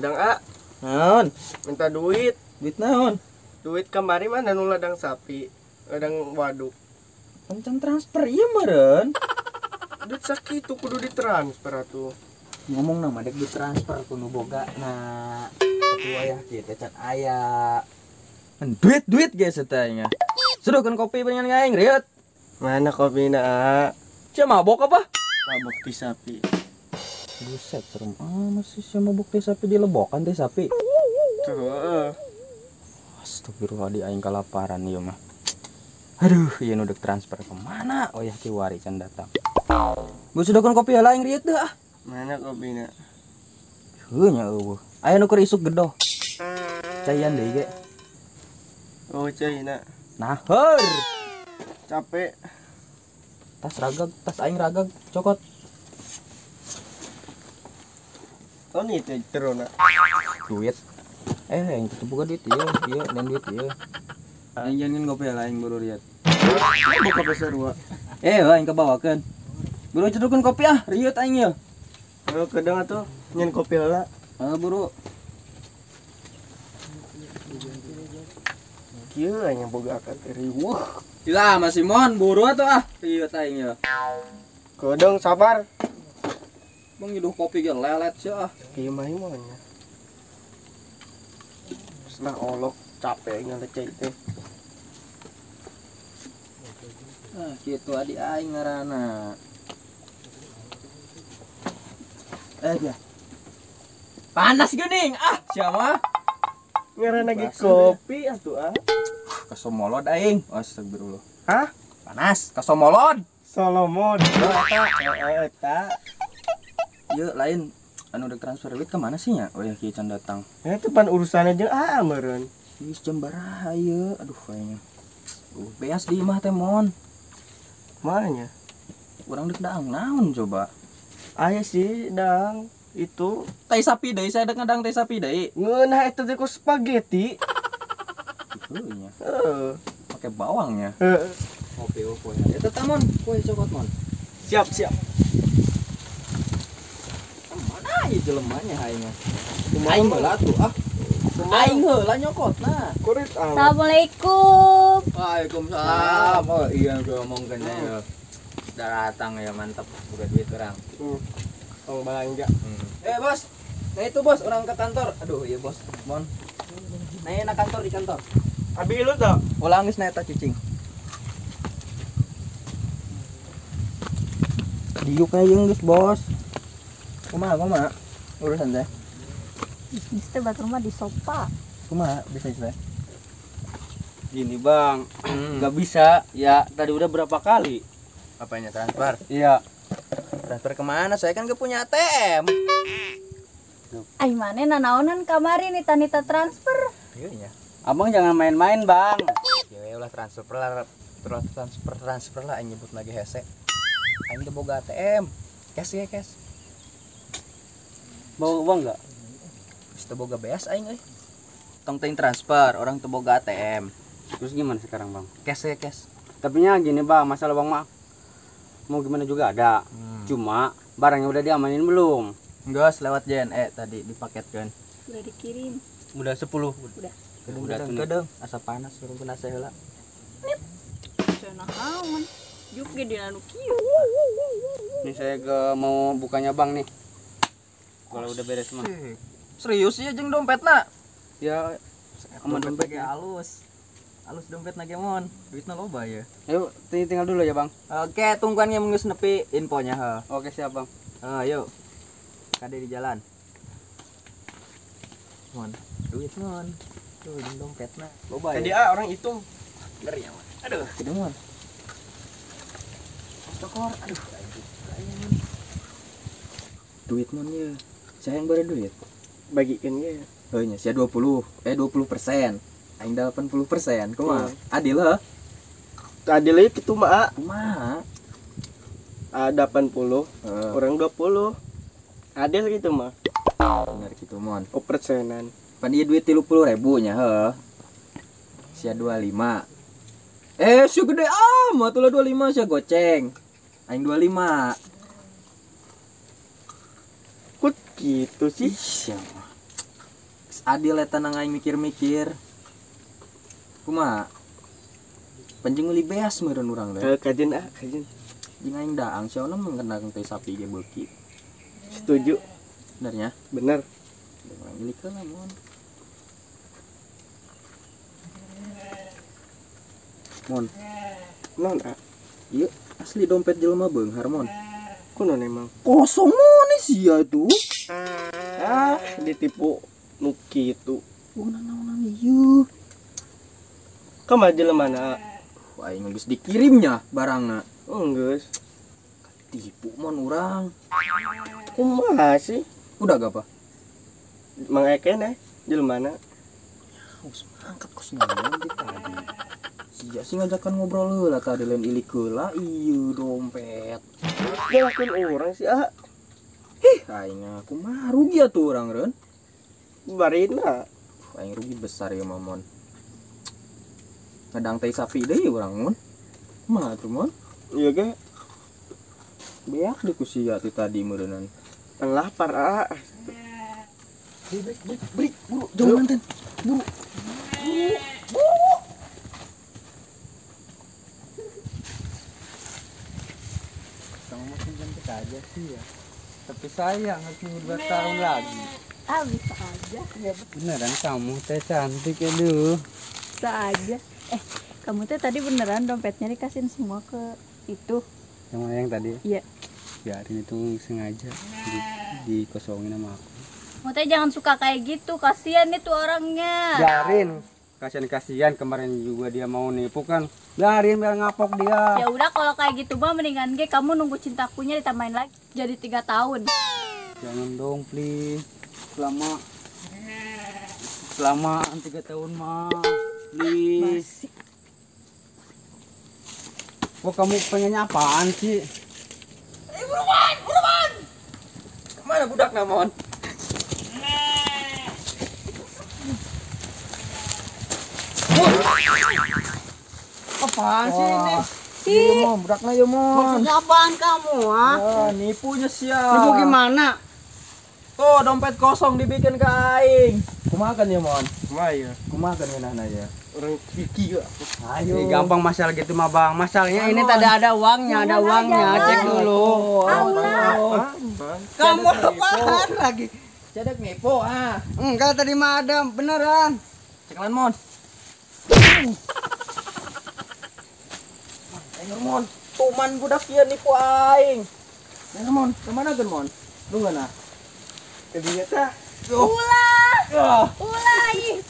Udang A. Naon? Minta duit. Duit naon? Duit kemari mana nu ladang sapi, ladang waduk. Kencang transfer ieu meureun. Duit sakitu kudu ditransfer atuh. Ngomong nama dek ditransfer ku nu boga na ketua ya kieu teh can aya. Duit guys eta nya. Seduhkeun kopi pengen aing rieut. Mana kopina, A? Sia mabok apa? Mabok ti sapi. Buset, serem amat sih sia mabok teh sapi di lebokan teh sapi. Tuh. Astagfirullahaladzim aing kalaparan ieu mah. Aduh, ieu nu dek transfer ke mana? Oh ya kiwari can datang. Bu seduhkeun kopi heula aing rieut deuh ah. Mana kopina? Heuh nya eueuh. Aya nu keur isuk gedoh. Caian deui ge. Oh, caina. Nah, heur. Capek. Tas ragag, tas aing ragag, cokot. Oh nih teh terona. Duit. Yang itu buka duit ieu, ieu dan duit ieu. Aing jangan ngopi lah aing buru liat. Buka besar wa. Aing kebawakeun. Buru cedukeun kopi ah, rieut aing ieu. Heuh kedeung atuh, nyen kopi heula. Heuh buru. Kieu aing boga akad teh riweuh. Lah masih mon buru atuh ah, rieut aing ieu. Kedeung sabar. Bang nyeduh kopi ge lelet sia ah. Kieu mah ieu nya. Nah olok capek ngaleceh teh. Ah kitu adi aing ngaranna. Ya. Panas geuning ah sia mah. Ngaranna ge kopi atuh ah. Kasomolod aing. Astagfirullah. Hah? Panas kasomolod. Solomon. Oh, eta. Eta. Ieu lain anu dek transfer duit ke mana sih nya? Oh ya kieu can datang. Ya itu pan urusannya jeung aa meureun. Geus jam baraha ieu? Aduh kayaknya. Beas di imah teh mon. Mana? Urang dek daang naon coba? Aya sih daang itu tai sapi deui, saya dek ngadang tai sapi deui. Ngeunah eta teh ku spaghetti. Kitu nya. Heeh. Pake bawangnya. Heeh. Kopi opo ya. Eta tah mon, kue cokot mon. Siap, siap. Mana ieu jelemanya aing mah. Aing heula tuh ah. Aing heula nyokotna. Kurit ah. Assalamualaikum. Waalaikumsalam. Oh iya udah ngomongkeun ya. Udah datang ya mantap buka duit orang. Tong belanja. Bos. Nah itu bos orang ke kantor. Aduh iya bos. Mon. Nah na kantor di kantor. Abi lu tuh. Ulah geus na eta cicing. Diuk aja geus bos. Kumaha kumaha urusan teh? Bisnis teh batur mah di sopa. Kumaha bisnis teh? Gini bang, nggak bisa ya tadi udah berapa kali? Apanya transfer? Iya. Transfer kemana? Saya kan gak punya ATM. Ay mana nanaonan kamari nih tanita transfer. Iya. Abang jangan main-main bang. Ya ulah transfer lah, transfer lah, aing nyebut lagi hese. Aing teu boga ATM. Cash ya cash. Bawa uang nggak? Geus teu boga beas aing euy. Tong teuing transfer, orang teu boga ATM. Terus gimana sekarang bang? Cash ya cash. Tapi nya gini bang, masalah uang mah mau gimana juga ada. Cuma barangnya udah diamanin belum? Enggak, lewat JNE tadi dipaketkan. Udah dikirim. Udah 10. Udah. Udah kedeng, asa panas urang pun asa heula. Nip. Cenah naon? Juk ge dina nu kieu. Nih saya ke mau bukanya bang nih. Kalau udah beres mah. Serius ya jeung dompetna? Ya, sama dompet ge halus. Halus dompetna ge mon. Duitna loba ya. Ayo tinggal dulu ya, Bang. Oke, tungguan ge mun geus nepi infonya heuh. Oke, siap, Bang. Ayo. Kade di jalan. Mon, duit mon. Tuh jeung dompetna. Loba ya. Tadi ah orang hitung. Bener ya, Mon. Aduh, gede mon. Tokor, aduh. Duit mon ya. Saya yang baru duit. Bagikan ya. Heuh nya sia 20, 20%. Aing 80%. Kumaha? Adil heuh. Adil ieu kitu mah. Kumaha? A 80, orang 20. Adil gitu mah. Bener kitu mon. Oh persenan. Pan ieu duit 30.000 nya heuh. Sia 25. Sia gede amat ulah 25 sia goceng. Aing 25. Kut gitu sih. Ih, sia mah. Adil eta nang aing mikir-mikir. Kumaha? Penjeng meuli beas meureun urang teh. Heuh kajen ah, kajen. Jeung aing daang sia mah teh sapi ge beuki. Setuju. Benernya? Bener. Urang ilikeun lah mon. Mon. Naon ah? Ieu asli dompet jelema beunghar mon. Kunaon emang? Kosong mon sia itu. Ah, ditipu nu kitu. Naonan ieu. Kumaha jelemana? Aing geus dikirimnya barangna. Oh, geus. Tipu mon urang. Kumaha sih? Udah gak apa? Mang Eken jelemana. Geus mangkat kos naon di tadi. Sia sih ngajakan ngobrol heula tadi lain ilik heula ieu dompet. Nyalahkeun urang sih ah. Hih, aing kumaha rugi atuh urang reun. Barina. Aing rugi besar ya mamon. Ngedang tai sapi deui urang mun. Kumaha tuh mon? Iya ge. Beak deui ku sia ti tadi meureunnan. Pan lapar ah. Break break break buru jauh manten. Buru. Buru. Buru. Kamu makin cantik aja sih ya. Tapi sayang harus nunggu 2 tahun lagi. Ah bisa aja. Ya beneran kamu teh cantik aduh. Bisa aja. Kamu teh tadi beneran dompetnya dikasihin semua ke itu. Yang mana yang tadi? Iya. Biarin itu sengaja dikosongin sama aku. Kamu teh jangan suka kayak gitu, kasihan itu orangnya. Biarin, kasihan-kasihan kemarin juga dia mau nipu kan. Biarin biar ngapok dia. Ya udah kalau kayak gitu mah mendingan ge kamu nunggu cintakunya ditambahin lagi jadi 3 tahun. Jangan dong please. Selama 3 tahun mah. Please. Wah kamu pengennya apaan sih? Buruan, buruan. Kemana budak namon? Apaan sih ini? Iya mon, budakna ya mon. Maksudnya apaan kamu ah? Ya, nipunya sia. Nipu gimana? Tuh dompet kosong dibikin ke aing. Kumaha kan ya mon? Kumaha ya? Kumaha kan ngeunahna ya? Orang kiki ya. Ayo. Ini gampang masalah gitu mah bang. Masalahnya ini tadi ada uangnya, ada uangnya. Cek dulu. Allah. Kamu apaan lagi? Cedek nipu ah. Enggak tadi mah ada beneran. Cekelan mon. Ayo mon, tuman budak ieu nipu aing. Ayo mon, kemana geun mon? Lu ngeunah? Tadinya tah. Ulah. Ulah ih.